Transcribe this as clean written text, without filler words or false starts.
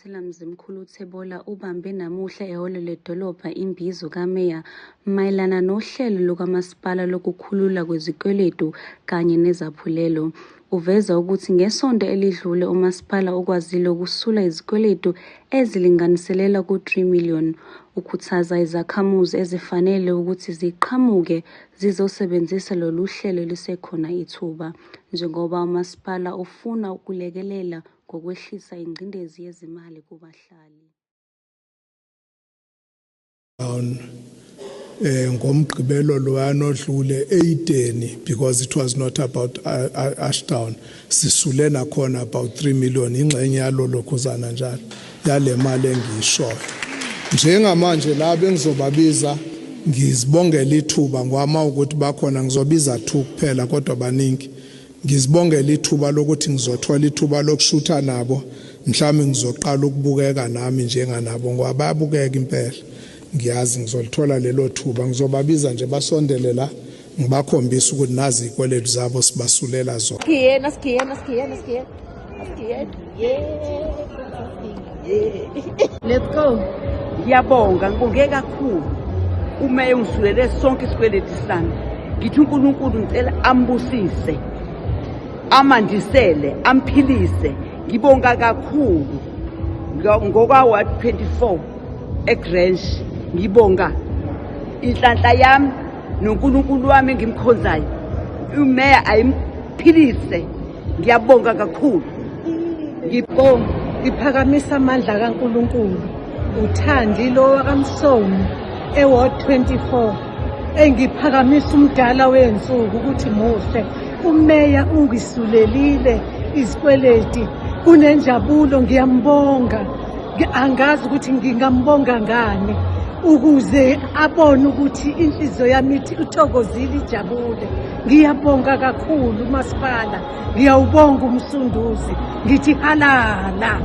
Ikhansela Mzimkhulu Thebolla ubambe namuhla ehholo ledolobha imbizo kaMeya mayelana nohlelo lukamasipala lokukhululwa kwezikweletu kanye nezaphulelo. Uveza ukuthi ngesonto elidlule umasipala ukwazile ukusula izikweletu ezilinganiselelwa ku-3 million. Ukhuthaza izakhamuzi ezifanele ukuthi ziqhamuke zizosebenzisa lolu hlelo lisekhona ithuba, njengoba umasipala ufuna ukulekelela ngokwehlisa ingcindezi yezimali kubahlali. Down ngomgqibelo loyana odlule eyideni, because it was not about Ashdown, sisule nakhona about 3 million, ingxenye yalo lokhuzana njalo yale mali engiyishoyo njengamanje. La bengizobabiza, ngizibongela ithuba ngwama ukuthi bakhona, ngizobiza 2 kuphela kodwa baningi. Ngizibongela ithuba lokuthi ngizothola ithuba lokushutha nabo, mhlawumbe ngizoqala ukubukeka nami njenganabo ngoba bayabukeka impela. Ngiyazi ngizolithola lelo thuba, ngizobabiza nje basondele la, ngibakhombisa ukuthi nazi izikweletu zabo sibasulela zona. Skien, skien, skien, skien. Skien. Yeah. Let's go. Ngiyabonga, ngibonge kakhulu. Uma ungisulele sonke isikweletu sami. Ngithi uNkulunkulu ngicela ambusise. Amandisele, amphilise. Ngibonga kakhulu. Ngoka Ward 24 eGrange. Ngibonga inhlanhla yami noNkulunkulu wami engimkhonzayo. Umeya ayimphilise. Ngiyabonga kakhulu. Ngibonga, ngiphakamisa amandla kaNkulunkulu. Uthandi lo wakaMsomi eWard 24 engiphakamisa umdala wensuku ukuthi muhle. Umeya ungisulelile izikweleti, kunenjabulo, ngiyambonga. Angazi ukuthi ngingambonga ngani ukuze abone ukuthi inhliziyo yami ithi uthokozile, ijabule. Ngiyabonga kakhulu umasipala, ngiyawubonga uMsunduzi, ngithi halala.